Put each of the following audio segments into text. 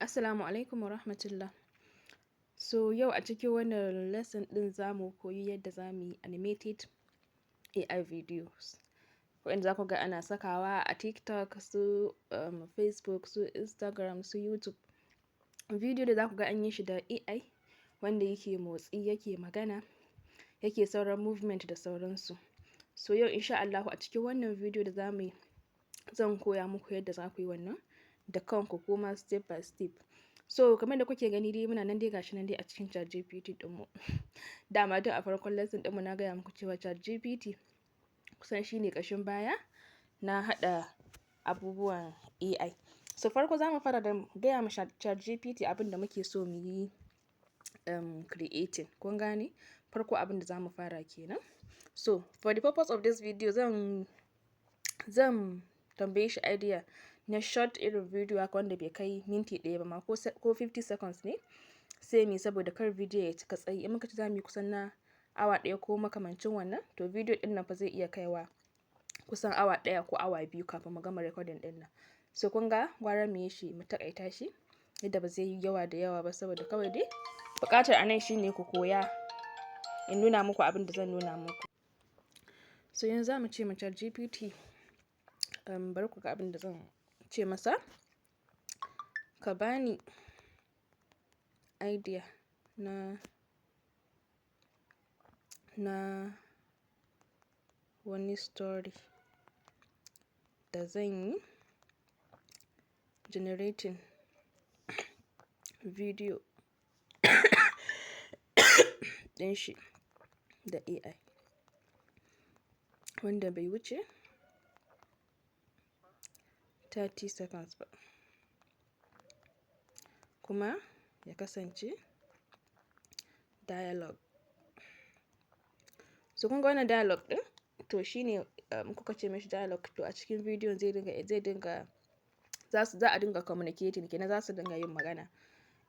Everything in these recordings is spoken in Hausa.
Assalamu alaikum wa rahmatullah. So yau a cikin wannan lesson ɗin za mu koyi yadda za mu yi animated AI videos. Waɗanda za ku ga ana sakawa a TikTok, su Facebook, su Instagram, su YouTube. Video da za ku ga an yi shi da AI wanda yake motsi, yake magana, yake sauran movement da sauransu. So yau insha Allahu a cikin wannan video da za mu yi, zan koya muku yadda za ku yi wannan da kanku kuma step by step. So kamar da kuke gani dai, muna nan dai, gashi nan dai a cikin ChatGPT ɗinmu. Dama tun a farkon lesson ɗinmu na gaya muku cewa ChatGPT kusan shine ƙashin baya na haɗa abubuwan AI. So farko za mu fara da gaya ma ChatGPT abin da muke so mu yi creating. Kun gane? Farko abin da za mu fara kenan. So for the purpose of this video, zan tambaye shi idea na short irin video haka wanda bai kai minti 1 ba ma, ko 50 seconds ne sai mu, saboda kar video ya cika tsayi. In muka ce za mu yi kusan na awa 1 ko makamancin wannan, to video ɗin nan fa zai iya kaiwa kusan awa 1 ko awa 2 kafin mu gama recording ɗin nan. So kun ga gwara mu yi shi, mu taƙaita shi yadda ba zai yi yawa da yawa ba, saboda kawai dai buƙatar a nan shine ku koya, in nuna muku abin da zan nuna muku. So yanzu za mu ce ma ChatGPT, bari ku ga abin da zan ce masa: "Ka bani idea na wani story da zan yi generating video ɗin shi da AI wanda bai wuce 30 seconds ba, kuma ya kasance dialogue." So kun ga wannan dialogue ɗin, to shine kuka ce mishi dialogue, to a cikin bidiyon zai dinga za a dinga communicating kenan, za su dinga yin magana,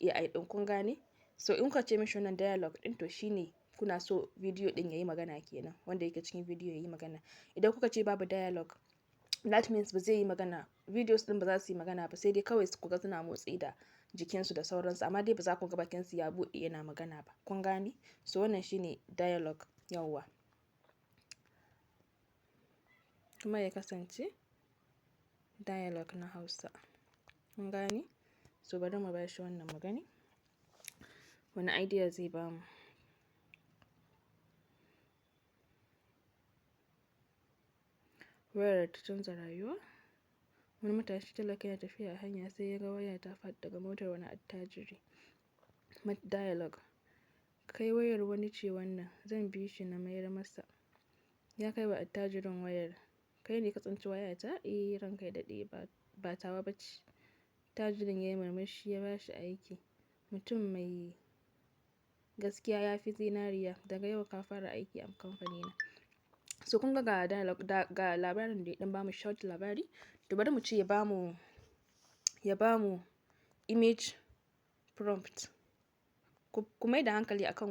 AI ɗin, kun gane? So in kuka ce mishi wannan dialogue ɗin, to shine kuna so bidiyo ɗin yayi magana kenan, wanda yake cikin bidiyo yayi magana. Idan kuka ce babu dialogue, that means ba zai yi magana, videos ɗin ba za su yi magana ba, sai dai kawai ku ga suna motsi da jikinsu da sauransu, amma dai ba za ku ga bakinsu ya buɗe yana magana ba. Kun gane? So wannan shine dialogue, yawwa. Kuma ya kasance dialogue na Hausa. Kun gane? So bari mu bashi wannan mu gani wane idea zai bamu. Wayar ta canza rayuwa. Wani matashi talaka yana tafiya a hanya sai ya ga waya ta faɗi daga motar wani attajiri. Dialogue. "Kai, wayar wani ce wannan, zan bi shi na mayar masa." Ya kai wa attajirin wayar. "Kai ne ka tsinci wayata?" "Eh, ranka ya daɗe, ba tawa ba ce." Attajirin ya yi murmushi ya ba shi aiki. "Mutum mai gaskiya ya fi zinariya. Daga yau ka fara aiki a kamfanina." So kun ga ga dialogue, ga labarin da ya ɗan bamu, short labari. To bari mu ce ya bamu image prompt. Ku mai da hankali akan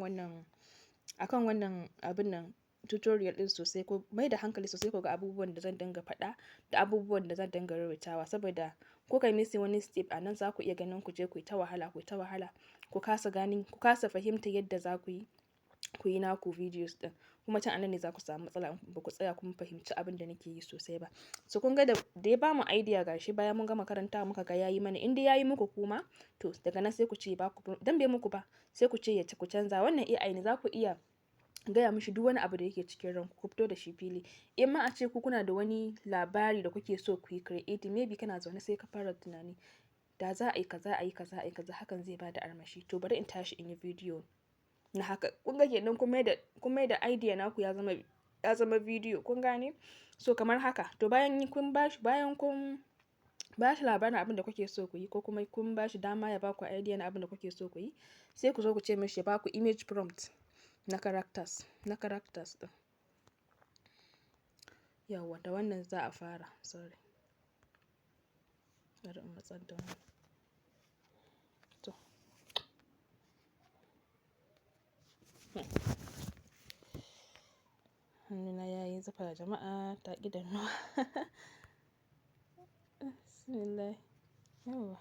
wannan abun nan, tutorial ɗin sosai. Ku mai da hankali sosai ku ga abubuwan da zan dinga faɗa da abubuwan da zan dinga rubutawa, saboda ko kai missing wani step a nan, za ku iya ganin ku je ku yi ta wahala, ku yi ta wahala, ku kasa ganin, ku kasa fahimta yadda za ku yi naku videos ɗin. Kuma can anan ne za ku samu matsala in ba ku tsaya kun fahimci abin da nake yi sosai ba. So kun ga da ya bamu idea, gashi bayan mun gama karantawa muka ga yayi mana. In dai yayi muku kuma, to daga nan sai ku ce ba ku dan bai muku ba, sai ku ce ya ku canza. Wannan AI ne, za ku iya gaya mishi duk wani abu da yake cikin ranku, ku fito da shi fili. In ma a ce ku kuna da wani labari da kuke so ku yi creating, maybe kana zaune sai ka fara tunani, da za a yi kaza, a yi kaza, a yi kaza, hakan zai bada armashi, to bari in tashi in yi video na haka. Kun ga kenan kun mai da idea naku ya zama video. Kun gane? So kamar haka. To bayan kun bashi labarin abin da kuke so ku yi, ko kuma kun bashi dama ya baku idea na abin da kuke so ku yi, sai ku zo ku ce mishi ya baku image prompt na characters ɗin. Yawwa, da wannan za a fara. Sorry. Bari in matsar da wannan. To. Hannuna ya yi zufa, jama'a, ta ƙi dannuwa. Bismillah. Yawwa.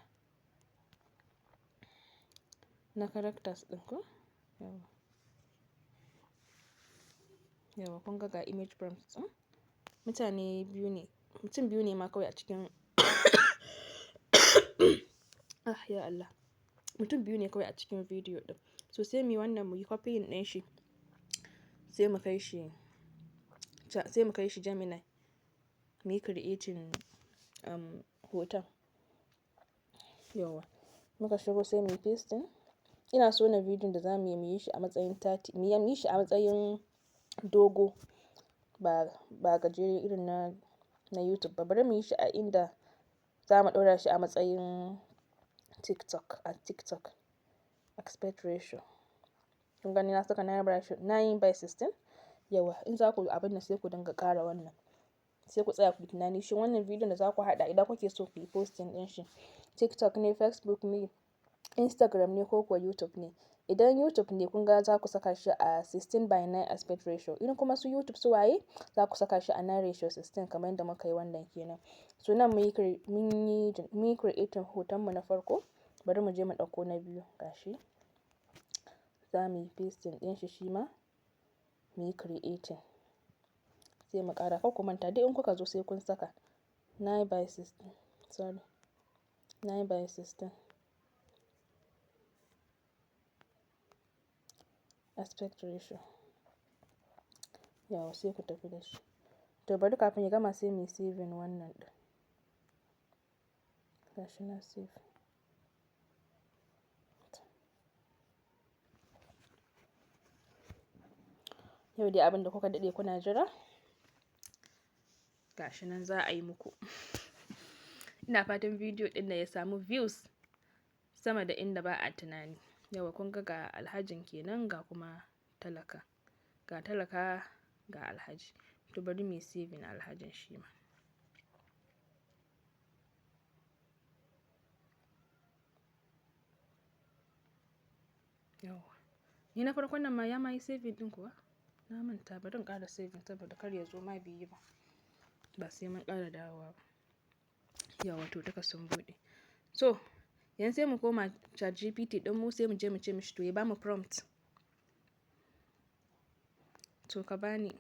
Na characters ɗin ko? Yauwa. Yauwa, kun ga ga image prompts ɗin. Mutane biyu ne, mutum biyu ne ma kawai a cikin ah ya Allah. Mutum biyu ne kawai a cikin video ɗin. So sai muyi wannan, muyi copying ɗin shi, sai mu kai shi Gemini. Muyi creating hoton. Yauwa. Muka shigo sai muyi pasting. Ina so na bidiyon da za muyi, muyi shi a matsayin 30, muyi shi a matsayin dogo, ba gajere irin na YouTube ba. Bari muyi shi a inda za mu ɗora shi a matsayin TikTok, a TikTok aspect ratio. Kun gani na saka 9 by 16. Yauwa, in za ku yi abin nan sai ku dinga ƙara wannan. Sai ku tsaya ku yi tunani shin wannan bidiyon da za ku haɗa, idan kuke so ku yi posting ɗin shi, TikTok ne, Facebook ne, Instagram ne ko kuwa YouTube ne. Idan YouTube ne, kun ga za ku saka shi a 16 by 9 aspect ratio. In kuma su YouTube su waye, za ku saka shi a 9 ratio 16 kamar yadda muka yi wannan kenan. So nan mun yi creating hoton mu na farko. Bari mu je mu ɗauko na biyu, gashi. Za muyi pasting ɗin shi shima muyi creating. Sai mu ƙara, kar ku manta duk in kuka zo sai kun saka 9 by 16, sorry, 9 by 16 aspect ratio. Yauwa, sai ku tafi da shi. To, bari kafin ya gama sai muyi saving wannan ɗin. Gashi nan, save. Yau dai abin da kuka daɗe kuna jira, gashi nan za a yi muku. Ina fatan bidiyo ɗin nan ya samu views sama da inda ba a tunani. Yauwa, kun ga Alhajin kenan, ga kuma talaka. Ga talaka, ga Alhaji. To, bari muyi saving Alhajin shi ma. Yauwa. Ni na farkon nan ma ya ma yi saving ɗin kuwa? Na manta, bari in ƙara saving saboda kar ya zo ma bai yi ba. Ba sai mun ƙara dawowa ba. Yauwa, to duka sun buɗe. So yanzu sai mu koma ChatGPT ɗinmu, sai mu je mu ce mishi to ya bamu prompt. To ka bani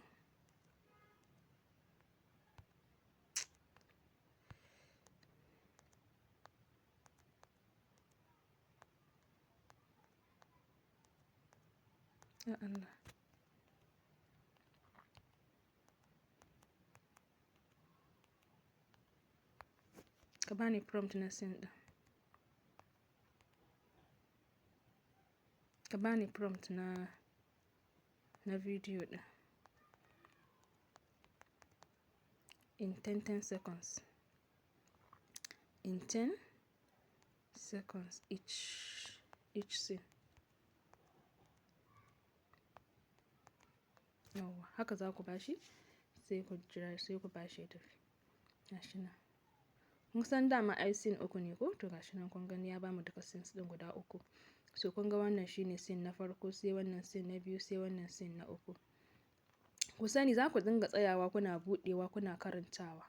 Ya Allah. Ka bani prompt na scene ɗin. Ka bani prompt na video ɗin. In 10 seconds. In 10 seconds each scene. Yauwa, haka za ku bashi, sai ku jira, sai ku bashi ya tafi. Gashi nan. Kun san dama ai scene uku ne ko? To, gashi nan, kun gani ya bamu duka scenes ɗin guda uku. So kun ga wannan shine scene na farko, sai wannan scene na biyu, sai wannan scene na uku. Ku sani za ku dinga tsayawa kuna buɗewa kuna karantawa.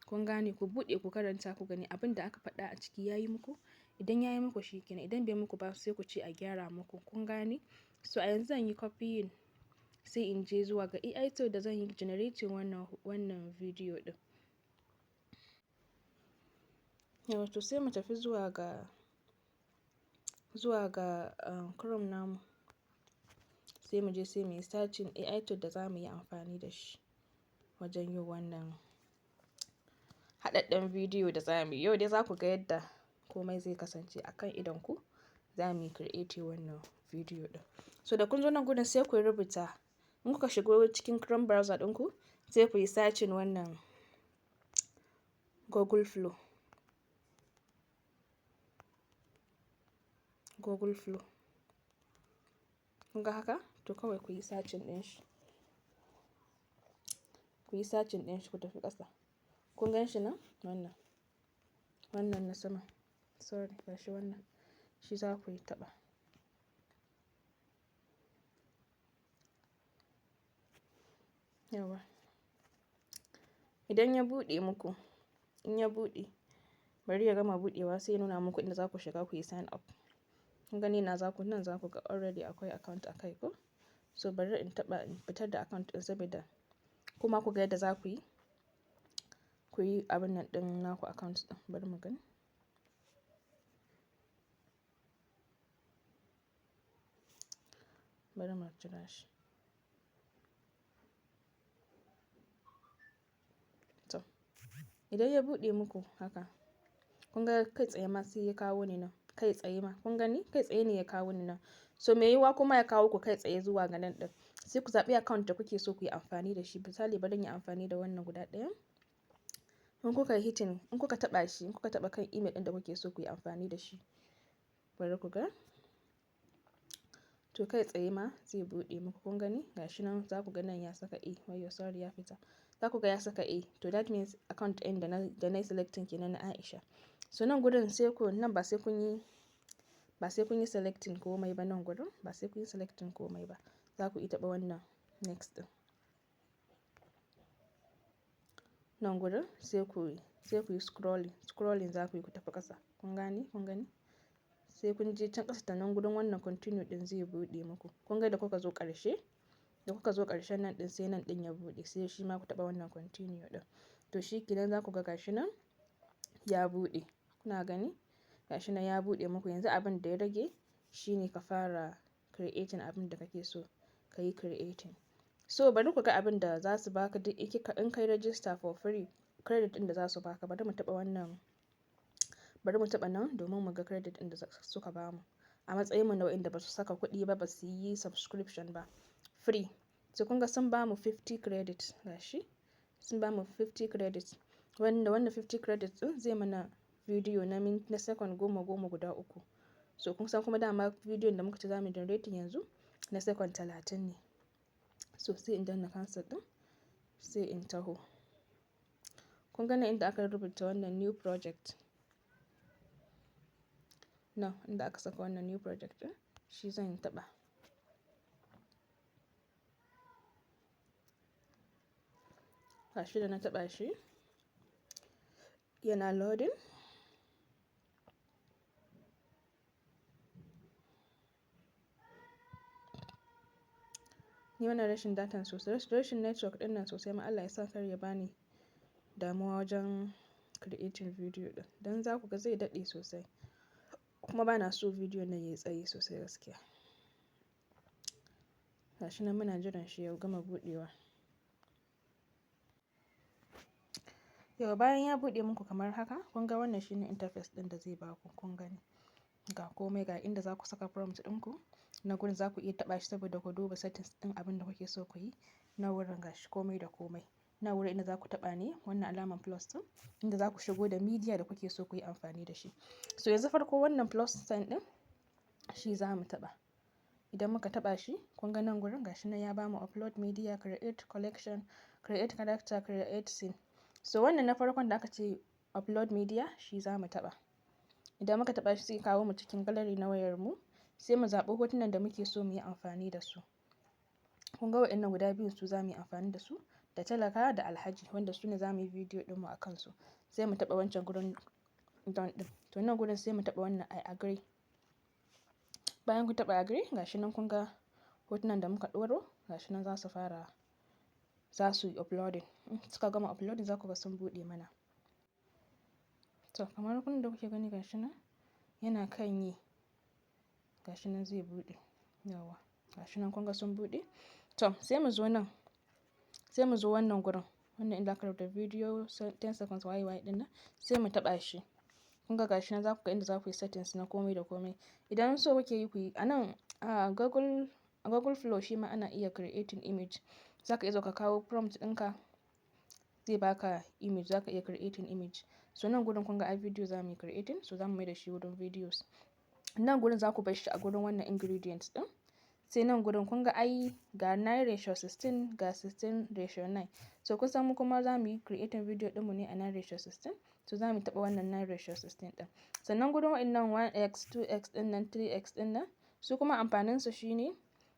Kun gane, ku buɗe ku karanta ku gani abin da aka faɗa a ciki ya yi muku. Idan ya yi muku shi kenan, idan bai muku ba sai ku ce a gyara muku. Kun gane? So a yanzu zan yi copying, sai in je zuwa ga AI tool da zan yi generating wannan video ɗin. Yauwa, to sai mu tafi zuwa ga Chrome namu. Sai mu je sai muyi searching AI tool da za mu yi amfani da shi wajen yin wannan haɗaɗɗen bidiyo da za mu yi. Yau dai za ku ga yadda komai zai kasance a kan idonku. Za mu yi creating wannan bidiyo ɗin. So da kun zo nan gurin sai ku rubuta, in kuka shigo cikin Chrome browser ɗinku, sai ku yi searching wannan Google Flow. Google Flow. Kun ga haka? To, kawai ku yi searching ɗin shi. Ku yi searching ɗin shi, ku tafi ƙasa. Kun gan shi nan? Wannan. Wannan na sama. Sorry, gashi wannan. Shi za ku yi taɓa. Yauwa. Idan ya buɗe muku, in ya buɗe, bari ya gama buɗewa sai ya nuna muku inda za ku shiga ku yi sign up. Kun gani na za ku nan za ku ga already akwai account a kai ko? So bari in taɓa in fitar da account ɗin saboda kuma ku ga yadda za ku yi. Ku yi abun nan ɗin naku account ɗin. Bari mu gani. Bari mu jira shi. To, idan ya buɗe muku haka, kun ga kai tsaye ma sai ya kawo ni nan. Kai tsaye ma kun gani? Kai tsaye ne ya kawo ni nan. So me yiwuwa kuma ya kawo ku kai tsaye zuwa ga nan ɗin. Sai ku zaɓi account da kuke so ku yi amfani da shi. Misali bari in yi amfani da wannan guda ɗayan. In kuka hitting, in kuka taɓa shi, in kuka taɓa kan email ɗin da kuke so ku yi amfani da shi. Bari ku ga. To kai tsaye ma zai buɗe muku, kun gani? Ga shi nan za ku ga nan ya saka A. Wayyo, sorry, ya fita. Za ku ga ya saka A. To that means account ɗin da na yi selecting kenan na Aisha. So nan gurin sai ku nan ba sai kun yi selecting komai ba nan gurin, ba sai kun yi selecting komai ba. Za ku iya taɓa wannan next ɗin. Nan gurin sai ku yi scrolling, scrolling za ku yi ku tafi ƙasa. Kun gane? Kun gani? Sai kun je can ƙasa, nan gurin wannan continue ɗin zai buɗe muku. Kun ga da kuka zo ƙarshe, da kuka zo ƙarshen nan ɗin, sai nan ɗin ya buɗe, sai shi ma ku taɓa wannan continue ɗin. To shi kenan, za ku ga gashi nan ya buɗe. Kuna gani? Gashi nan ya buɗe muku. Yanzu abin da ya rage shine ka fara creating abin da kake so ka yi creating. So bari ku ga abin da za su baka duk in kai register for free, credit ɗin da za su baka. Bari mu taɓa wannan, bari mu taɓa nan domin mu ga credit ɗin da suka bamu. A matsayin mu na waɗanda ba su saka kuɗi ba, ba su yi subscription ba. Free. So kun ga sun bamu 50 credits gashi. Sun bamu 50 credits. Wanda wannan 50 credits ɗin zai mana video na second goma goma guda uku. So kun san kuma dama bidiyon da muka ce za mu generating yanzu na second 30 ne. So sai in danna cancel ɗin, sai in taho. Kun ga nan inda aka rubuta wannan new project. Nan inda aka saka wannan new project ɗin, shi zan taɓa. Gashi da na taɓa shi, yana loading. Ni wannan rashin datan sosai, rashin network ɗin nan sosai ma, Allah ya sa kar ya bani damuwa wajen creating video ɗin. Don za ku ga zai daɗe sosai. Kuma bana so video nan yayi tsayi sosai gaskiya. Gashi nan muna jiran shi ya gama buɗewa. Yau bayan ya buɗe muku kamar haka, kun ga wannan shine interface ɗin da zai baku, kun gani. Ga komai, ga inda za ku saka prompt ɗinku. Na gurin za ku iya taɓa shi saboda ku duba settings ɗin abin da kuke so ku yi. Na wurin gashi komai da komai. Na wurin inda za ku taɓa ne wannan alamar plus ɗin, inda za ku shigo da media da kuke so ku yi amfani da shi. So yanzu farko wannan plus sign ɗin shi za mu taɓa. Idan muka taɓa shi, kun ga nan gurin gashi nan ya bamu upload media, create collection, create character, create scene. So wannan na farkon da aka ce upload media, shi za mu taɓa. Idan muka taɓa shi, zai kawo mu cikin gallery na wayar mu, sai mu zaɓi hotunan da muke so mu yi amfani da su. Kun ga waɗannan guda biyun, su za mu yi amfani da su, da talaka da alhaji, wanda su ne za mu yi bidiyo ɗinmu a kansu. Sai mu taɓa wancan gurin done ɗin. To nan gurin sai mu taɓa wannan I agree. Bayan kun taɓa agree, gashi nan kun ga hotunan da muka ɗoro, gashi nan za su fara, za su yi uploading. In suka gama uploading, za ku ga sun buɗe mana. To kamar kun da kuke gani, gashi nan yana kan yi. Gashi nan zai buɗe. Yauwa. Gashi nan kun ga sun buɗe. To sai mu zo nan. Sai mu zo wannan gurin. Wannan inda aka rubuta video 10 seconds waye waye ɗin nan, sai mu taɓa shi. Kun ga gashi nan za ku ga inda za ku yi settings na komai da komai. Idan so kuke yi ku yi a nan a Google Flow, shi ma ana iya creating image. Za ka iya zo ka kawo prompt ɗinka, zai baka image, za ka iya creating image. So nan gurin kun ga ai video za mu yi creating, so za mu mai da shi wurin videos. Nan gurin za ku bar shi a gurin wannan ingredients ɗin. Sai nan gurin kun ga ai ga 9 ratio 16, ga 16 ratio 9. So kun san mu kuma za mu yi creating video ɗinmu ne a 9 ratio 16. So za mu taɓa wannan 9 ratio 16 ɗin. Sannan gurin waɗannan 1x, 2x ɗin nan, 3x ɗin nan, su kuma amfaninsu shine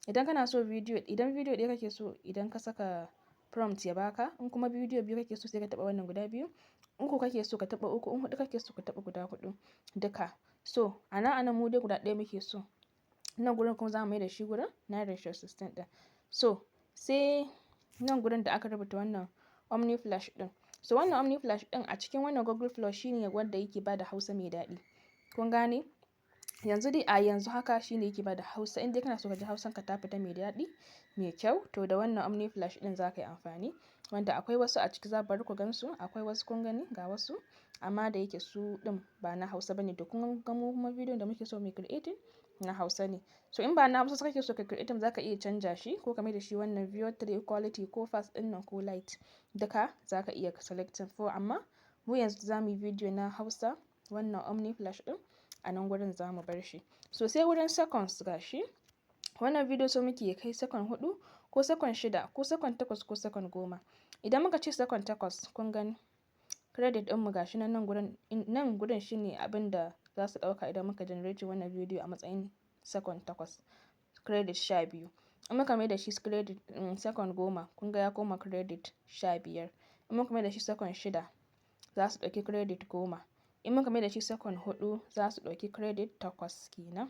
idan kana so video, idan video ɗaya kake so, idan ka saka prompt ya baka, in kuma bidiyo biyu kake so, sai ka taɓa wannan guda biyu, uku kake so ka taɓa uku, in huɗu kake so ka taɓa guda huɗu duka. So a nan mu dai guda ɗaya muke so. Nan gurin kuma za mu mai da shi gurin 9 ratio 16 ɗin. So sai nan gurin da aka rubuta wannan Omni Flash ɗin. So wannan Omni Flash ɗin a cikin wannan Google Flow shine wanda yake bada Hausa mai daɗi. Kun gane? Yanzu dai, a yanzu haka shine yake bada Hausa. In dai kana so ka ji Hausan ka ta fita mai daɗi, mai kyau, to da wannan Omni Flash ɗin za ka yi amfani. Wanda akwai wasu a ciki, za bari ku gan su. Akwai wasu, kun gani, ga wasu, amma da yake su ɗin ba na Hausa bane. To kun ga mu kuma bidiyon da muke so mu creating na Hausa ne. So in ba na Hausa kake so ka creating, za ka iya canja shi ko ka mai da shi wannan Veo 3 quality ko fast ɗin nan ko light. Duka za ka iya selecting for, amma mu yanzu za mu yi bidiyo na Hausa, wannan Omni Flash ɗin a nan gurin za mu bar shi. So sai wurin seconds, ga shi. Wannan bidiyo so muke ya kai second 4 ko second 6 ko second 8 ko second 10. Idan muka ce second 8, kun gani credit ɗinmu ga shi nan. Nan gurin shine abin da za su ɗauka idan muka generate wannan bidiyo a matsayin second 8, credit 12. In muka mai da shi credit second 10, kun ga ya koma credit 15. In muka mai da shi second 6, za su ɗauki credit 10. In muka mai da shi second 4, za su ɗauki credit 8 kenan.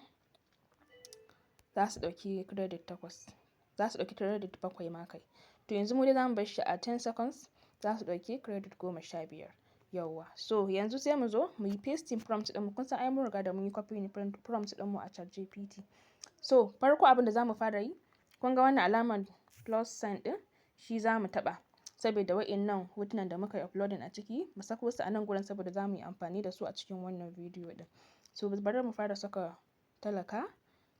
Za su ɗauki credit 8. Za su ɗauki credit 7 ma kai. To yanzu mu dai za mu bar shi a 10 seconds, za su ɗauki credit 15. Yauwa. So yanzu sai mu zo mu yi pasting prompt ɗinmu. Kun san ai mun riga da mun yi copying prompt ɗinmu a ChatGPT. So farko abin da za mu fara yi, kun ga wannan alamar plus sign ɗin, shi za mu taɓa. Saboda wa'innan hotunan da muka yi uploading a ciki, mu sako su a nan gurin saboda za mu yi amfani da su a cikin wannan bidiyo ɗin. So bari mu fara saka talaka,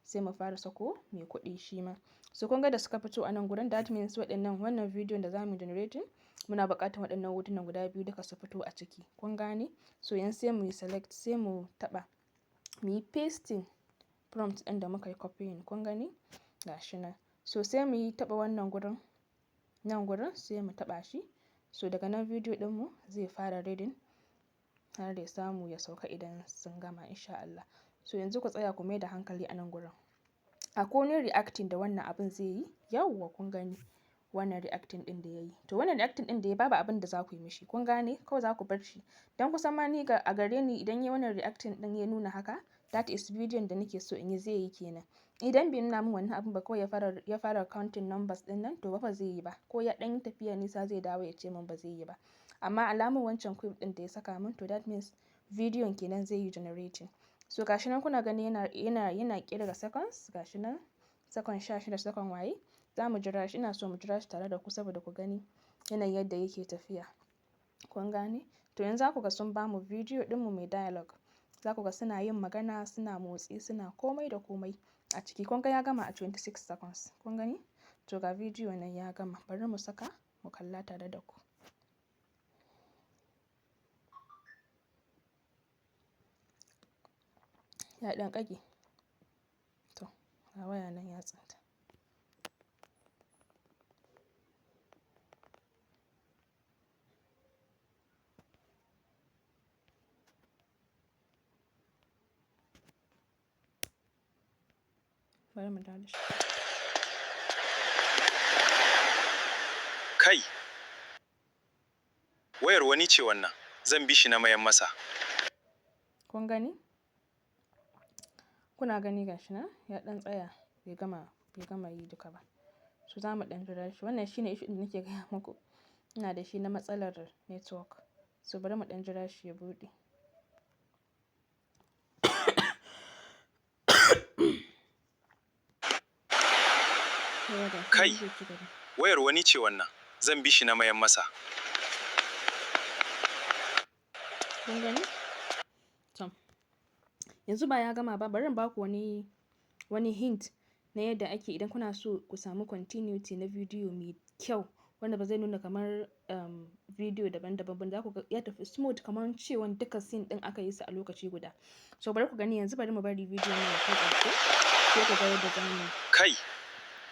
sai mu fara sako mai kuɗi shi ma. So kun ga da suka fito a nan gurin, that means waɗannan, wannan bidiyon da za mu generating, muna buƙatar waɗannan hotunan guda biyu duka su fito a ciki. Kun gane? So yanzu sai mu yi select, sai mu taɓa, mu yi pasting prompt ɗin da muka yi copying. Kun gani? Ga shi nan. So sai mu yi taɓa wannan gurin, nan gurin sai mu taɓa shi. So daga nan bidiyo ɗinmu zai fara reading har ya samu ya sauka idan sun gama, in sha Allah. So yanzu ku tsaya ku mai da hankali a nan gurin. Akwai wani reacting da wannan abin zai yi. Yauwa, kun gani wannan reacting ɗin da ya yi. To wannan reacting ɗin da ya, babu abin da za ku yi mishi. Kun gane? Kawai za ku bar shi. Don kusan ma ni a gare ni, idan yayi wannan reacting ɗin ya nuna haka, that is bidiyon da nake so in yi zai yi kenan. Idan bai nuna min wannan abun ba, kawai ya fara counting numbers ɗin nan, to ba zai yi ba. Ko ya ɗan yi tafiya nisa, zai dawo ya ce min ba zai yi ba. Amma alamar wancan cube ɗin da ya saka min, to that means bidiyon kenan zai yi generating. So ga shi nan kuna gani yana ƙirga seconds, ga shi nan second 16, second waye. Za mu jira shi, ina so mu jira shi tare da ku saboda ku gani yanayin yadda yake tafiya. Kun gane? To yanzu za ku ga sun bamu bidiyo ɗinmu mai dialogue. Za ku ga suna yin magana, suna motsi, suna komai da komai a ciki. Kun ga ya gama a 26 seconds. Kun gani? To ga bidiyo nan ya gama. Bari mu saka mu kalla tare da ku. Ya ɗan ƙage. To ga waya nan ya tsinta. Bari mu dawo da shi. Kai! Wayar wani ce wannan, zan bi shi na mayan masa. Kun gani? Kuna gani, gashi nan ya ɗan tsaya, bai gama yi duka ba. So za mu ɗan jira shi. Wannan shine issue ɗin da nake gaya muku. Ina da shi na matsalar network. So bari mu ɗan jira shi ya buɗe. Yauwa, gashi nan Kai! zai ci gaba. Wayar wani ce wannan, zan bi shi na mayan masa. Kun gani? To yanzu ba ya gama ba, bari in baku wani hint na yadda ake idan kuna so ku samu continuity na bidiyo mai kyau wanda ba zai nuna kamar bidiyo daban-daban ba, za ku ga ya tafi smooth kamar cewan duka scene ɗin aka yi su a lokaci guda. So bari ku gani yanzu, bari mu bari bidiyon nan ya kai ƙarshe sai ku ga yadda za mu Kai!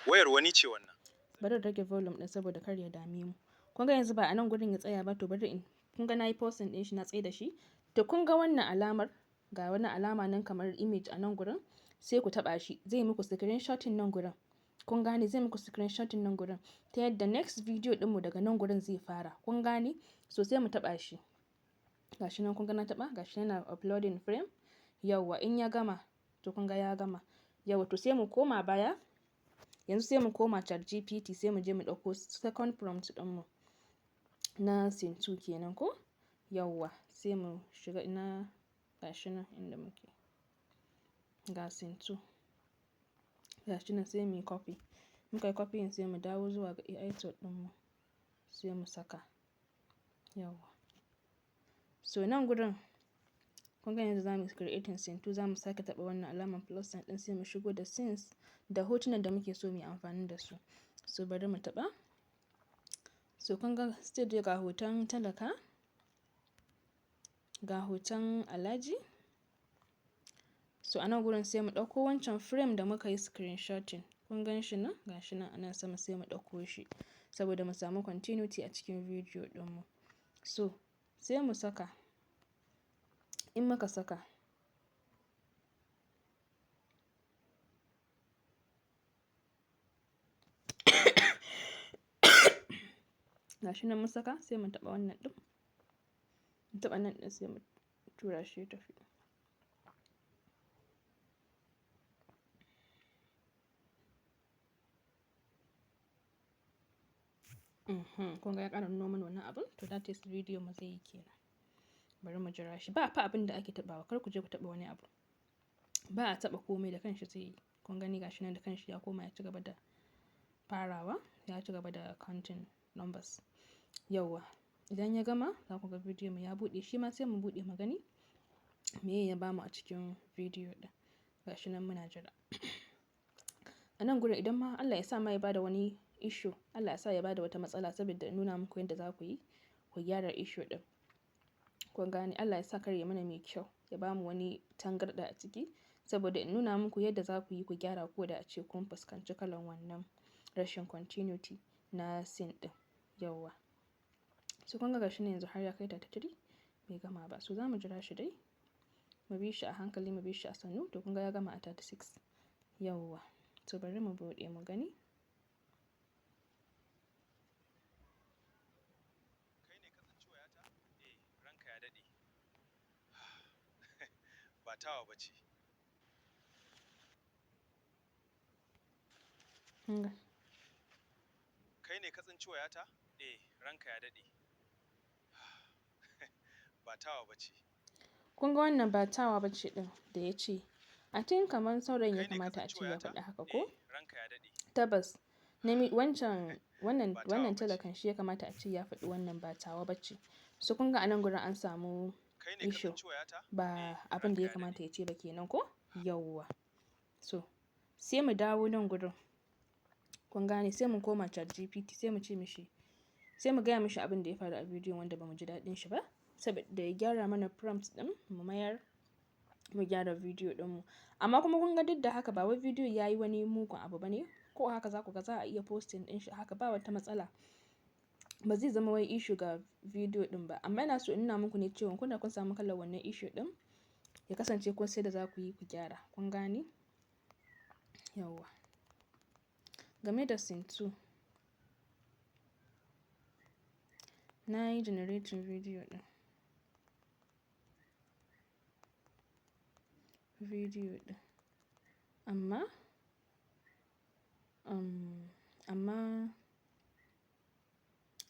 Wayar wani ce wannan. Bari in rage volume ɗin saboda kar ya dame mu. Kun ga yanzu ba a nan gurin ya tsaya ba, to bari in, kun ga na yi pausing ɗin shi, na tsaida shi. To kun ga wannan alamar, ga wani alama nan kamar image a nan gurin, sai ku taɓa shi, zai muku screenshotting nan gurin. Kun gane? Zai muku screenshotting nan gurin ta yadda next video ɗinmu daga nan gurin zai fara. Kun gane? So sai mu taɓa shi. Gashi nan, kun ga na taɓa, gashi yana uploading frame. Yauwa, in ya gama, to kun ga ya gama. Yauwa, to sai mu koma baya. Yanzu sai mu koma ChatGPT, sai mu je mu ɗauko second prompt ɗinmu na scene 2 kenan ko? Yauwa, sai mu shiga ina, gashi nan inda muke. Ga scene 2. Gashi nan, sai muyi copy. Muka yi copying, sai mu dawo zuwa ga AI tool ɗinmu sai mu saka. Yauwa. So nan gurin kun ga yanzu za mu yi creating scene 2, za mu sake taɓa wannan alamar plus sign ɗin, sai mu shigo da scenes da hotunan da muke so mu yi amfani da su. So bari mu taɓa. So kun ga still dai ga hoton talaka, ga hoton Alhaji. So a nan gurin sai mu ɗauko wancan frame da muka yi screenshotting. Kun gan shi nan? Ga shi nan a nan sama, sai mu ɗauko shi saboda mu samu continuity a cikin video ɗinmu. So sai mu saka. In muka saka, ga shi nan mun saka, sai mu taɓa wannan ɗin. Mu taɓa nan ɗin, sai mu tura shi ya tafi. Kun ga ya ƙara nuno mana wannan abun? To that is video mu zai yi kenan. Bari mu jira shi. Ba fa abin da ake taɓawa, kar ku je ku taɓa wani abu. Ba a taɓa komai, da kanshi zai yi. Kun gani, gashi nan da kanshi ya koma ya ci gaba da farawa, ya ci gaba da counting numbers. Yauwa. Idan ya gama, za ku ga bidiyon mu ya buɗe. Shi ma sai mu buɗe mu gani meye ya bamu a cikin bidiyo ɗin. Gashi nan muna jira. A nan gurin idan ma Allah ya sa ma ya bada wani issue, Allah ya sa ya bada wata matsala saboda in nuna muku yadda za ku yi ku gyara issue ɗin. Kun gane, Allah ya sa kar ya mana mai kyau, ya bamu wani tangarɗa a ciki saboda in nuna muku yadda za ku yi ku gyara ko da ace kun fuskanci kalan wannan rashin continuity na scene ɗin. Yauwa. So kun ga gashi nan yanzu har ya kai 33 bai gama ba. So za mu jira shi dai. Mu bi shi a hankali, mu bi shi a sannu. To kun ga ya gama a 36. Yauwa. To bari mu buɗe mu gani. Kai ne ka tsinci wayata? Eh, ranka ya daɗe. Ba tawa ba ce. Kun ga. Kai ne ka tsinci wayata? Eh, ranka ya daɗe. Ba tawa ba ce. Kun ga wannan ba tawa ba ce ɗin da ya ce. I think kamar saurayin ya Kai ne ka kamata a tsinci ce ya wayata? faɗi haka ko? Eh, ranka ya daɗe. Tabbas. Wancan wannan Ba tawa wannan ba ce. talakan shi ya kamata a ce ya faɗi wannan ba tawa ba ce. So kun ga a nan gurin an samu Kai ne ka issue, tsinci wayata? ba Eh, abin da ranka ya ya daɗe. kamata ya ce ba kenan ko? Yauwa. So sai mu dawo nan gurin. Kun gane, sai mu koma ChatGPT, sai mu ce mishi, sai mu gaya mishi abin da ya faru a bidiyon wanda bamu ji daɗin shi ba saboda ya gyara mana prompt ɗin, mu mayar mu gyara bidiyo ɗinmu. Amma kuma kun ga duk da haka ba wai bidiyo ya yi wani mugun abu bane. Ko haka za ku ga za a iya posting ɗin shi haka, ba wata matsala. Ba zai zama wai issue ga bidiyo ɗin ba. Amma ina so in nuna muku ne cewa kun da kun samu kalar wannan issue ɗin, ya kasance kun sai da za ku yi ku gyara. Kun gane? Yauwa. Game da scene 2, na yi generating video ɗin. Video ɗin.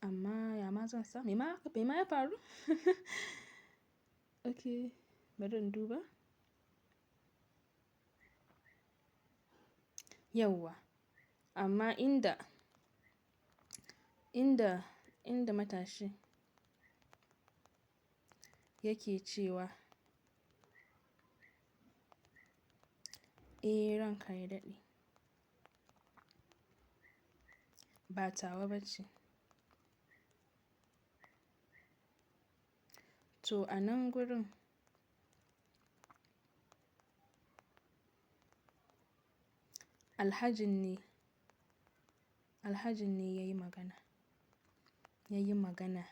Amma ya ma zan sa? Me ma ya faru? Okay, bari in duba. Yauwa. Amma inda matashi yake cewa, "Eh, ranka ya daɗe." Ba tawa ba ce. To a nan gurin Alhajin ne ya yi magana. Ya yi magana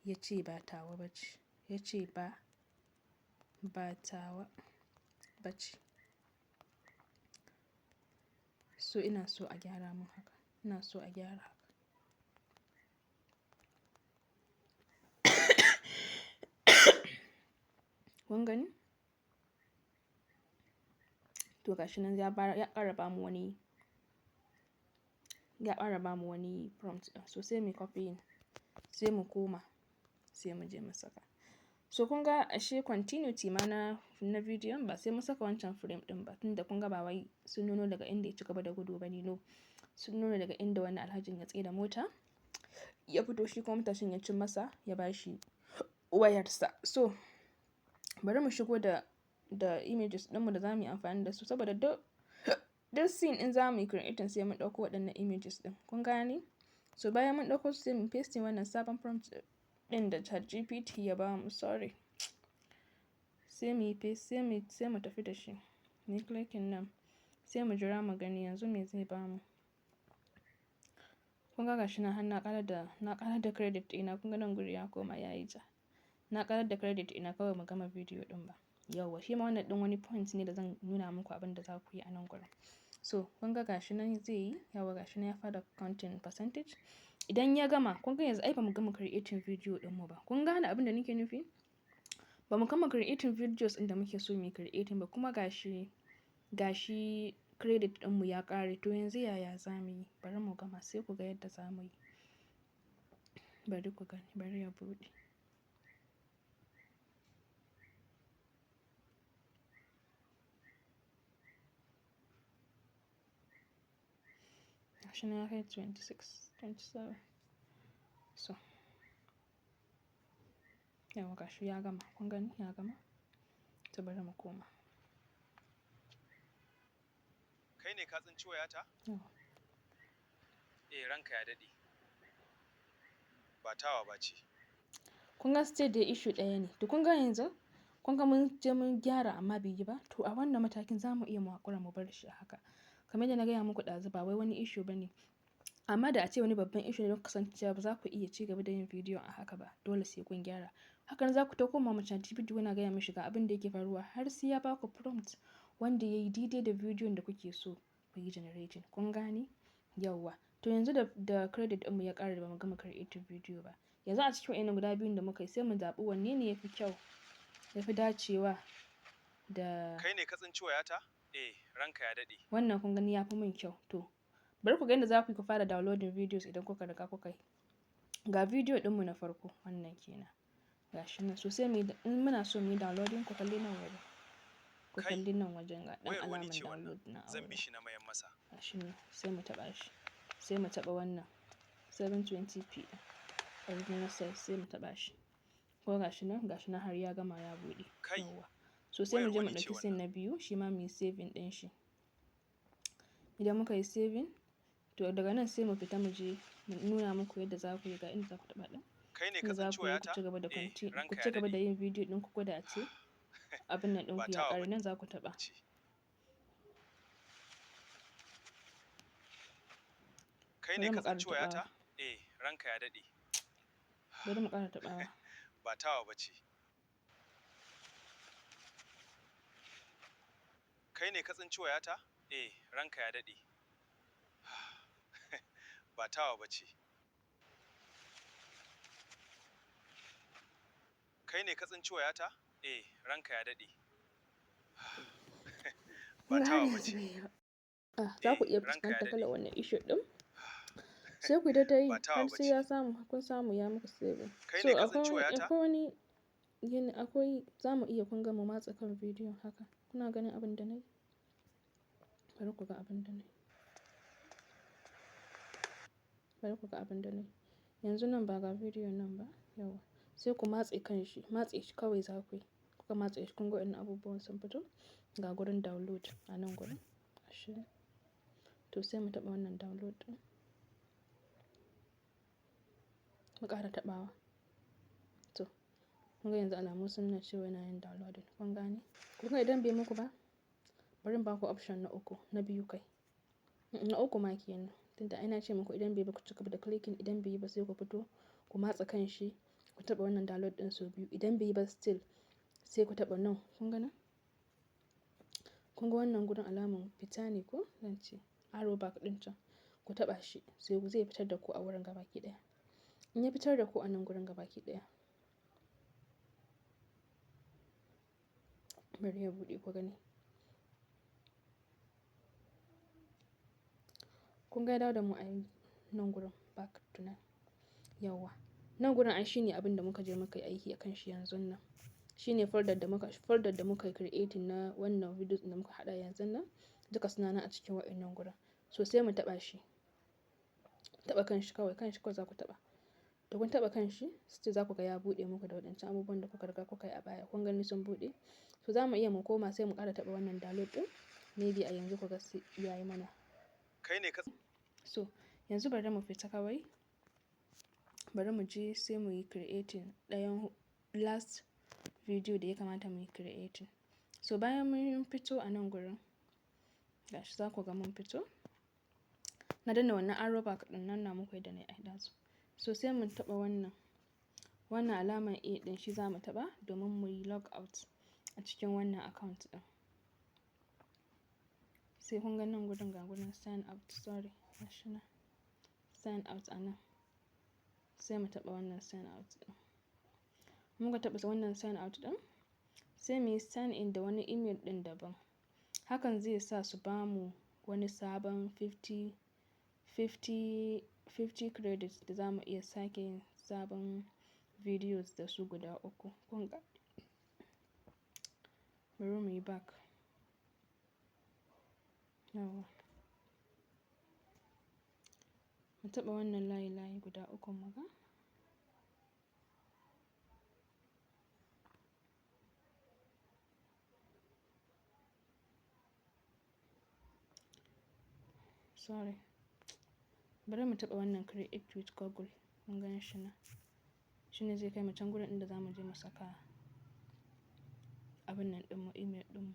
ya ce ba tawa ba ce. Ya ce ba tawa ba ce. So ina so a gyara mun haka. Ina so a gyara haka. Kun gani? To gashi nan ya ƙara bamu wani, ya ƙara bamu wani prompt ɗin. So sai mu copying, sai mu koma, sai mu je mu saka. So kun ga ashe continuity ma na bidiyon ba sai mun saka wancan frame ɗin ba, tunda kun ga ba wai sun nuno daga inda ya ci gaba da gudu ba ne, no. Sun nuna daga inda wannan alhajin ya tsaida mota, ya fito, shi kuma matashin ya cin masa ya ba shi wayarsa. So bari mu shigo da images ɗinmu da za mu yi amfani da su, saboda duk scene in za mu yi creating sai mun ɗauko waɗannan images ɗin. Kun gane? So bayan mun ɗauko su, sai mu pasting wannan sabon prompt ɗin da ChatGPT ya bamu. Sorry. Sai mu yi paste, sai mu tafi da shi. Mu yi clicking nan. Sai mu jira mu gani yanzu me zai bamu. Kun ga gashi nan har na ƙarar da credit ɗina. Kun ga nan guri ya koma yayi ja. Na ƙarar da credit ɗina kawai mu gama bidiyo ɗin ba. Yauwa, shi ma wannan ɗin wani point ne da zan nuna muku abin da za ku yi a nan gurin. So kun ga gashi nan zai yi, yauwa, gashi nan ya fara counting percentage. Idan ya gama, kun ga yanzu ai ba mu gama creating video ɗinmu ba. Kun gane abin da nake nufi? Ba mu gama creating videos ɗin da muke so mu yi creating ba, kuma gashi credit ɗinmu ya ƙare. To yanzu yaya za mu yi? Bari mu gama sai ku ga yadda za mu yi. Bari ku gani, bari ya buɗe. Gashi nan ya kai 26, 27. So yauwa, gashi ya gama. Kun gani ya gama? To bari mu koma. Kai ne ka tsinci wayata? Yauwa. Eh, ranka ya daɗe. Ba tawa ba ce. Kun ga still dai issue ɗaya ne. To kun ga yanzu, kun ga mun je mun gyara amma bai yi ba. To a wannan matakin za mu iya mu haƙura mu bar shi a haka. Kamar yadda na gaya muku ɗazu, ba wai wani issue ba ne. Amma da a ce wani babban issue ne, don kasancewa ba za ku iya ci gaba da yin bidiyon a haka ba. Dole sai kun gyara. Hakan za ku ta koma ma ChatGPT kuna gaya mishi ga abin da yake faruwa har sai ya ba ku prompt wanda ya yi daidai da bidiyon da kuke so ku yi generating. Kun gane? Yauwa. To yanzu da credit ɗinmu ya ƙare, ba mu gama creating video ba. Yanzu a cikin waɗannan guda biyun da muka yi, sai mu zaɓi wanne ne ya fi kyau, ya fi dacewa da Kai ne ka tsinci wayata? Eh, ranka ya daɗe. Wannan, kun gani, ya fi min kyau. To bari ku ga yadda za ku yi ku fara downloading videos idan kuka riga kuka yi. Ga video ɗinmu na farko, wannan kenan. Ga shi nan. So sai mu yi, in muna so mu yi downloading, ku kalli nan wajen. Ku Kai, kalli nan wajen, ga ɗan wayar wani alamar ce wannan. download na a Zan bi wurin. shi na mayan masa. Ga shi nan, sai mu taɓa shi. Sai mu taɓa wannan 720p ɗin. Original size, sai mu taɓa shi. Ko gashi nan har ya gama ya buɗe. Kai, Yauwa. So sai mu wayar je mu wani ce ɗauki scene wannan. na biyu, shi ma mu yi saving ɗin shi. Idan muka yi saving, to daga nan sai mu fita mu je mu nuna muku yadda za ku yi, ga inda za ku taɓa ɗin. Kai ne ka Inda za tsinci ku yi ku wayata? ci gaba da Eh, ku ranka ci ya gaba da daɗe. yin bidiyo ɗinku ko da a ce abin nan Ba ɗinku ya tawa ƙare, ba nan za ku taɓa. ce. Kai ne Bari ka mu ƙara tsinci taɓawa. wayata? Eh, ranka ya daɗe. Bari mu ƙara taɓawa. Ba tawa ba ce. Kai ne ka tsinci wayata? Eh, ranka ya daɗe. Ba tawa ba ce. Kai ne ka tsinci wayata? Eh, ranka ya daɗe. Ba Kun ga har tawa ba yanzu ce. bai yi ba. Ah, za ku Eh, iya ranka ya fuskantar daɗe. kalar wannan issue ɗin. Sai ku yi ta yi Ba tawa har ba sai ce. ya samu, kun samu ya muku saving. Kai So ne ka akwai tsinci wani, wayata? akwai wani yin, akwai, za mu iya, kun ga, mu matsa kan bidiyon haka. Kuna ganin abin da na yi? Bari ku ga abin da na yi. Bari ku ga abin da na yi. Yanzu nan ba ga bidiyon nan ba, yauwa. Sai ku matse kan shi, matse shi kawai za ku yi. Kuka matse shi, kun ga waɗannan abubuwan sun fito. Ga gurin download a nan gurin. Gashi nan. To sai mu taɓa wannan download ɗin. Mu ƙara taɓawa. To kun ga yanzu alamu sun nuna cewa yana yin downloading. Kun gane? Kun ga idan bai muku ba, bari in ba ku option na uku, na biyu kai. Na uku ma kenan. Tunda ai na ce muku idan bai ba, ku ci gaba da clicking, idan bai yi ba sai ku fito ku matsa kan shi, ku taɓa wannan download ɗin sau biyu. Idan bai yi ba still, sai ku taɓa nan. Kun ga nan? Kun ga wannan gurin, alamar fita ne, ko zan ce arrow back ɗin can. Ku taɓa shi, sai zai fitar da ku a wurin gabaki ɗaya. In ya fitar da ku a nan gurin gabaki ɗaya, bari ya buɗe ku gani. Kun ga ya dawo da mu a nan gurin, back to nan. Yawwa. Nan gurin ai shine abin da muka je muka yi aiki a kan shi yanzun nan. Shine folder da muka yi creating na wannan videos da muka haɗa yanzun nan. Duka suna nan a cikin wa'innan gurin. So sai mu taɓa shi. Taɓa kan shi kawai za ku taɓa. Da kun taɓa kan shi, still za ku ga ya buɗe muku da waɗancan abubuwan da kuka riga kuka yi a baya. Kun gani sun buɗe. So za mu iya mu koma, sai mu ƙara taɓa wannan download ɗin. Maybe a yanzu ku ga sai ya yi mana. Kai ne ka So yanzu bari mu fita kawai. Bari mu je sai mu yi creating ɗayan last video da ya kamata mu yi creating. So bayan mun fito a nan gurin, gashi za ku ga mun fito. Na danna wannan arrow back ɗin nan, na muku yadda na yi ɗazu. So sai mu taɓa wannan alamar A ɗin, shi za mu taɓa domin mu yi log out a cikin wannan account ɗin. Sai kun ga nan gurin, ga gurin sign out, sorry, gashi nan. Sign out a nan. Sai mu taɓa wannan sign out ɗin. Muka taɓa wannan sign out ɗin, sai muyi sign in da wani email ɗin daban. Hakan zai sa su bamu wani sabon 50, 50 credits da za mu iya sake yin sabon videos da su guda uku. Kun ga? Bari muyi back. Yawwa. Mu taɓa wannan layi layi guda ukun muga. Sorry. Bari mu taɓa wannan create with Google. Kun gan shi nan. Shi ne zai kai mu can gurin inda za mu je mu saka abun nan ɗinmu, email ɗinmu.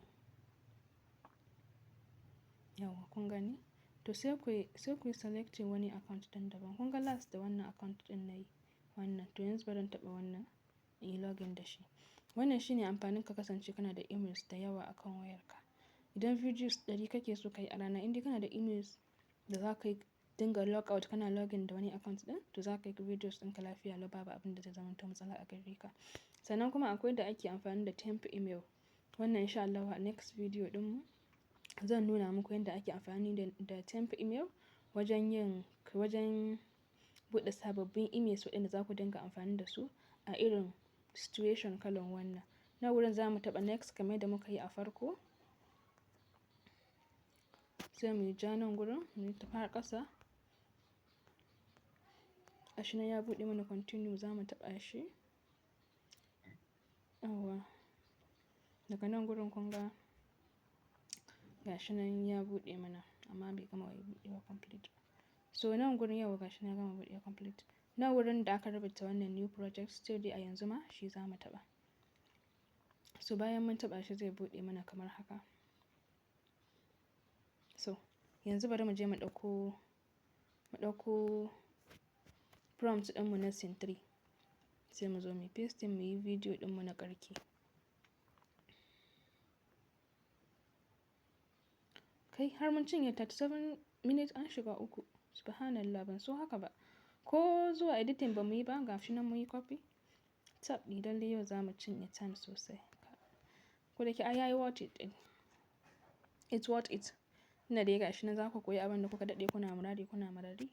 Yauwa, kun gani? To sai kuyi selecting wani account ɗin daban. Kun ga last da wannan account ɗin nayi wannan. To yanzu bari in taɓa wannan in yi login da shi. Wannan shine amfanin ka kasance kana da emails da yawa a kan wayarka. Idan videos 100 kake so ka yi a rana, in dai kana da emails da za ka yi dinga log out kana login da wani account ɗin, to za ka yi videos ɗinka lafiya lau, babu abin da zai zamanto matsala a gare ka. Sannan kuma akwai yadda ake amfani da temp email. Wannan in sha Allahu a next video ɗinmu zan nuna muku yadda ake amfani da temp email wajen buɗe sababbin emails waɗanda za ku dinga amfani da su a irin situation kalan wannan. Nan wurin za mu taɓa next kamar yadda muka yi a farko. Sai muyi ja nan gurin, muyi tafi har ƙasa. Gashi nan ya buɗe mana continue, za mu taɓa shi. Yauwa. Daga nan gurin kun ga gashi nan ya buɗe mana, amma bai gama buɗewa complete ba. So nan gurin, yauwa, gashi nan ya gama buɗewa complete. Nan wurin da aka rubuta wannan new project, still dai a yanzu ma shi za mu taɓa. So bayan mun taɓa shi, zai buɗe mana kamar haka. So yanzu bari mu je mu ɗauko prompt ɗinmu na scene 3. Sai mu zo muyi pasting, muyi video ɗinmu na ƙarshe. Kai, har mun cinye 37 minutes, an shiga uku. Subhanallah, ban so haka ba. Ko zuwa editing ba muyi ba, gashi nan muyi copy. Tab ɗi, lalle yau za mu cinye time sosai. Ko da yake ai yayi worth it ɗin. It's worth it. Tunda dai gashi nan za ku koyi abin da kuka daɗe kuna muradi, kuna marari.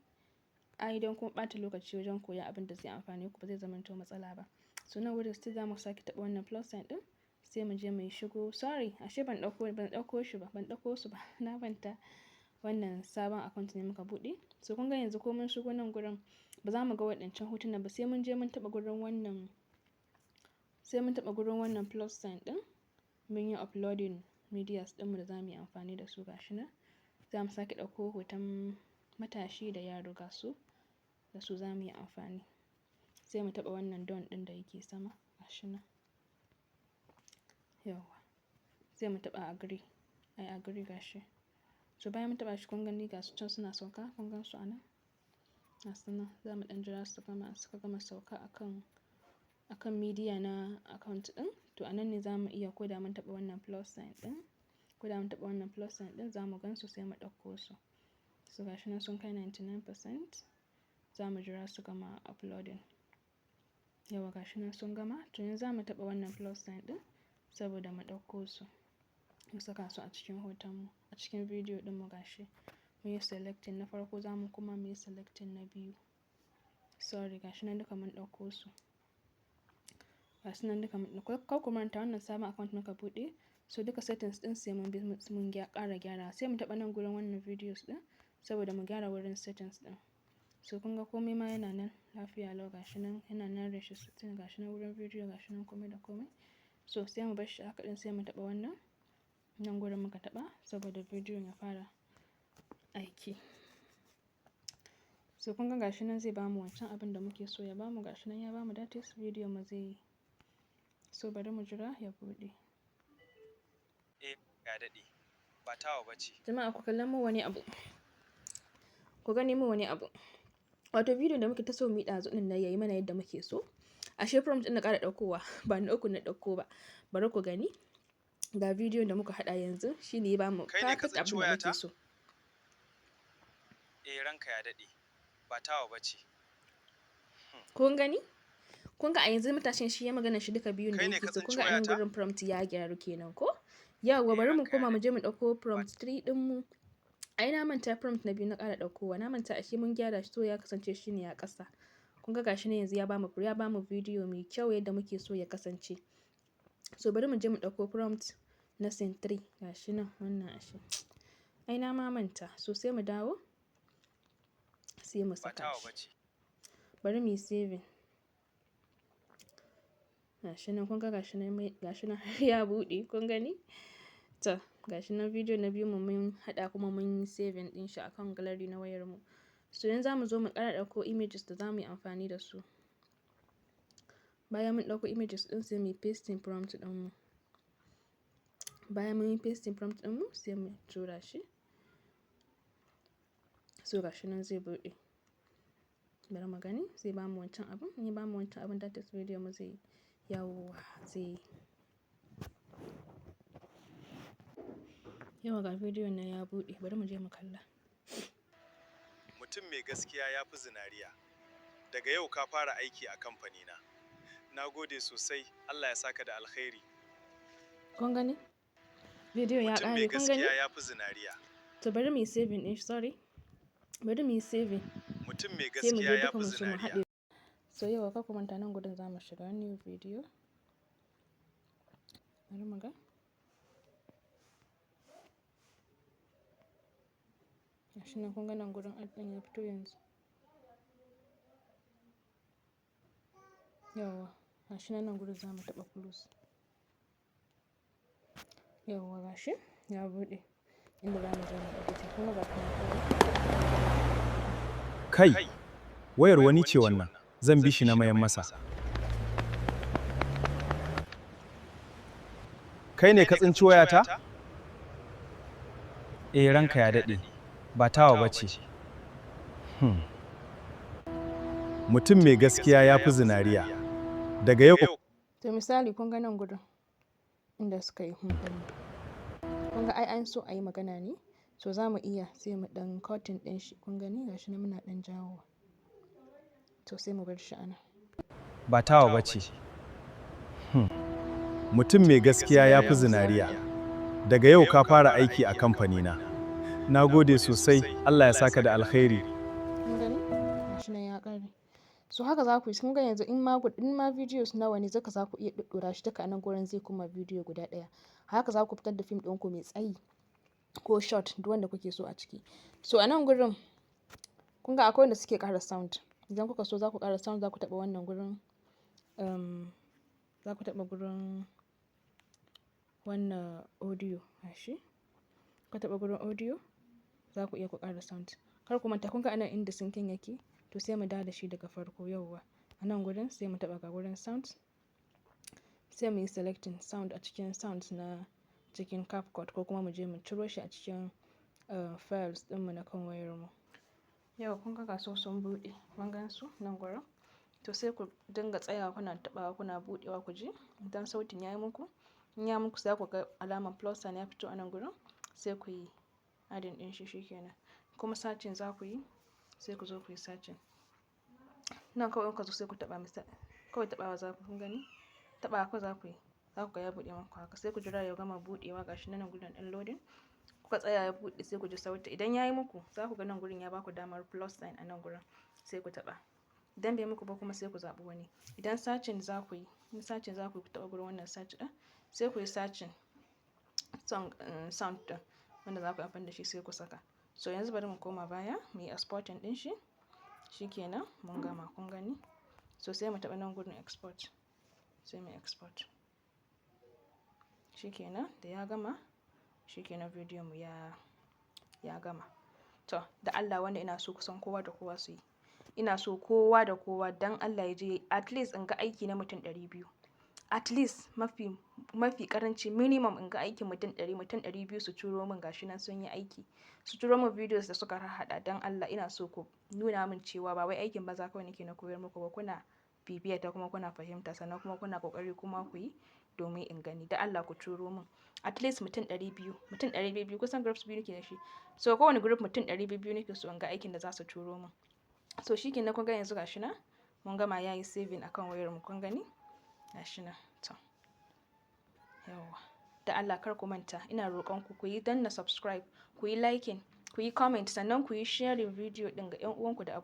Ai don kun ɓata lokaci wajen koyan abin da zai amfane ku, ba zai zamanto matsala ba. So nan wurin still za mu sake taɓa wannan plus sign ɗin. Sai mu je muyi shigo. Sorry, ashe ban ɗauko shi ba, ban ɗauko su ba. Na manta wannan sabon account ne muka buɗe. So kun ga yanzu ko mun shigo nan gurin, ba za mu ga waɗancan hotunan ba, sai mun je mun taɓa gurin wannan, sai mun taɓa gurin wannan plus sign ɗin. Mun yi uploading medias ɗinmu da za mu yi amfani da su, gashi nan. Za mu sake ɗauko hoton matashi da yaro, ga su, da su za mu yi amfani. Sai mu taɓa wannan done ɗin da yake sama, gashi nan. Yauwa. Sai mu taɓa agree. I agree, gashi. So bayan mun taɓa shi, kun gani ga su can suna sauka, kun gan su a nan. Ga su nan, za mu ɗan jira su gama, suka gama sauka a kan media na account ɗin. To a nan ne za mu iya, ko da mun taɓa wannan plus sign ɗin, ko da mun taɓa wannan plus sign ɗin, za mu gan su, sai mu ɗauko su. So gashi nan sun kai 99%. Za mu jira su gama uploading. Yauwa, gashi nan sun gama. To yanzu za mu taɓa wannan plus sign ɗin saboda mu ɗauko su. Mu saka su a cikin hoton mu, a cikin video ɗinmu, gashi. Mun yi selecting na farko, za mu kuma mu yi selecting na biyu. Sorry, gashi nan duka mun ɗauko su. Ga su nan duka mun ɗauko. Kar ku manta, wannan sabon account muka buɗe. So duka settings ɗin sai mun bi mun ƙara gyara. Sai mu taɓa nan gurin wannan videos ɗin saboda mu gyara wurin settings ɗin. So kun ga komai ma yana nan lafiya lau, gashi nan yana nan ratio 16, gashi nan wurin video, gashi nan komai da komai. So sai mu bar shi haka ɗin, sai mu taɓa wannan nan gurin muka taɓa saboda bidiyon ya fara aiki. So kun ga gashi nan zai bamu wancan abin da muke so ya bamu, gashi nan ya bamu, that is video mu zai yi. So bari mu jira ya buɗe. Eh, ya daɗe. Ba tawa ba ce. Jama'a, ku kalla mu wani abu. Ku gani mu wani abu. Wato bidiyon da muke ta so mu yi ɗazu ɗin nan yayi mana yadda muke so. Ashe prompt ɗin na ƙara ɗaukowa, ba na uku na ɗauko ba. Bari ku gani. Ga bidiyon da muka haɗa yanzu, shine ya bamu Kai ne ka perfect tsinci abin da muke wayata? so. Eh, ranka ya daɗe. Ba tawa ba ce. Kun gani? Kun ga a yanzu matashin shi ya magana shi duka biyun da Kai ne yake ka so. Kun tsinci ga a nan wayata? gurin prompt ya gyaru kenan ko? Yawwa, Eh, bari mu ranka ya koma mu daɗe. je mu ɗauko Ba prompt 3 ɗin mu. Ai na manta, prompt na biyu na ƙara ɗaukowa. Na manta ashe mun gyara shi, so ya kasance shi ne a ƙasa. Kun ga gashi nan yanzu ya bamu bidiyo mai kyau yadda muke so ya kasance. So bari mu je mu ɗauko prompt na scene 3, gashi nan wannan ashe. Ai na ma manta. So sai mu dawo sai mu Ba saka tawa shi. ba ce. Bari mu yi saving. Gashi nan, kun ga gashi nan mai, gashi nan har ya buɗe, kun gani? To gashi nan bidiyo na biyu mu mun haɗa kuma mun yi saving ɗin shi akan gallery na wayar mu. So yanzu za mu zo mu ƙara ɗauko images da za mu yi amfani da su. Bayan mun ɗauko images ɗin, sai mu yi pasting prompt ɗin mu. Bayan mun yi pasting prompt ɗin mu, sai mu tura shi. So gashi nan zai buɗe. Bari mu gani, zai bamu wancan abun. In ya bamu wancan abun, that is video mu zai yi. Yawwa, zai yi. Yauwa, ga bidiyon nan ya buɗe, bari mu je mu kalla. Mutum mai gaskiya ya fi zinariya. Daga yau ka fara aiki a kamfanina. Na gode sosai, Allah ya saka da alkhairi. Kun gani? Bidiyo ya Mutum mai ƙare, kun gani? gaskiya ya fi zinariya. To bari mu yi saving ɗin shi, sorry. Bari mu yi saving. Mutum mai Sai mu gaskiya je ya duka fi mu su mu zinariya. haɗe. So yauwa, kar ku manta, nan gurin za mu shiga new video. Bari mu ga. Gashi nan, kun ga nan gurin ad ɗin ya fito yanzu. Yauwa, gashi nan, nan gurin za mu taɓa close. Yauwa, gashi ya buɗe. Inda za mu zo mu editing, kun ga gashi nan kawai. Kai, wayar wani ce wannan, zan bi shi na mayan masa. Kai ne ka tsinci wayata? Eh, ranka ya daɗe. Ba tawa ba ce. Mutum mai gaskiya ya fi zinariya. Daga yau To misali, kun ga nan gurin inda suka yi hmm ɗin nan. Kun ga ai an so a yi magana ne, so za mu iya sai mu ɗan cutting ɗin shi, kun gani, gashi nan muna ɗan jawowa. To sai mu bar shi a nan. Ba tawa ba ce. Mutum mai gaskiya ya fi zinariya. Daga yau ka fara aiki a kamfanina. Na gode sosai, Allah ya saka da alkhairi. Kun gani? Gashi nan ya ƙare. So haka za ku yi. Kun ga yanzu in ma videos nawa ne zaka za ku iya ɗuɗɗura shi duka a nan gurin, zai koma bidiyo guda ɗaya. Haka za ku fitar da fim ɗinku mai tsayi ko short, duk wanda kuke so a ciki. So a nan gurin kun ga akwai wanda suke ƙara sound. Idan kuka so za ku ƙara sound, za ku taɓa wannan gurin, za ku taɓa gurin wannan audio, gashi. Kuka taɓa gurin audio, za ku iya ku ƙara sound. Kar ku manta, kun ga anan inda syncing yake, to sai mu dawo da shi daga farko, yauwa. A nan gurin sai mu taɓa ga gurin sound, sai mu yi selecting sound a cikin sounds na cikin CapCut, ko kuma mu je mu ciro shi a cikin files ɗinmu na kan wayarmu. Yau kun ga gasu sun buɗe, kun gan su nan gurin? To sai ku dinga tsayawa kuna taɓawa, kuna buɗewa ku ji idan sautin ya yi muku. In ya muku, za ku ga alamar plus sign ya fito a nan gurin, sai ku yi adding ɗin shi, shi kenan. Kuma searching za ku yi, sai ku zo ku yi searching. Nan kawai in kuka zo sai ku taɓa misali, kawai taɓawa za ku, kun gani? Taɓawa kawai za ku yi, za ku ga ya buɗe muku haka. Sai ku jira ya gama buɗewa, gashi nan gurin ɗan loading. Kuka tsaya ya buɗe, sai ku ji sauti. Idan ya yi muku, za ku ga nan gurin ya baku damar plus sign a nan gurin, sai ku taɓa. Idan bai muku ba kuma, sai ku zaɓi wani. Idan searching za ku yi, in searching za ku yi, ku taɓa gurin wannan search ɗin, sai ku yi searching song, sound ɗin wanda za ku yi amfani da shi, sai ku saka. So yanzu bari mu koma baya mu yi exporting ɗin shi. Shikenan, mun gama, kun gani. So sai mu taɓa nan gurin export, sai mu export. Shikenan, da ya gama, shikenan, bidiyon mu ya gama. To, da Allah wanda ina so kusan kowa da kowa su yi. Ina so kowa da kowa, dan Allah, ya je at least in ga aiki na mutum 200. At least mafi mafi ƙaranci, minimum, in ga aikin mutum 100, mutum 200 su turo min gashi nan sun yi aiki. Su turo min videos da suka harhaɗa. Dan Allah ina so ku nuna min cewa ba wai aikin banza kawai nake na koyar muku ba, kuna bibiya ta kuma kuna fahimta, sannan kuma kuna ƙoƙari kuma ku yi domin in gani. Da Allah ku turo min at least mutum 200, mutum 200. Kusan groups biyu nake da shi. So kowane group mutum 200 nake so in ga aikin da za su turo min. So shikenan, kun ga yanzu gashi nan mun gama, yayi saving akan wayar mu, kun gani? Gashi nan. To, yauwa. Da Allah kar ku manta, ina roƙon ku, ku yi danna subscribe, ku yi liking, ku yi comment, sannan ku yi sharing video ɗin ga 'yan uwanku da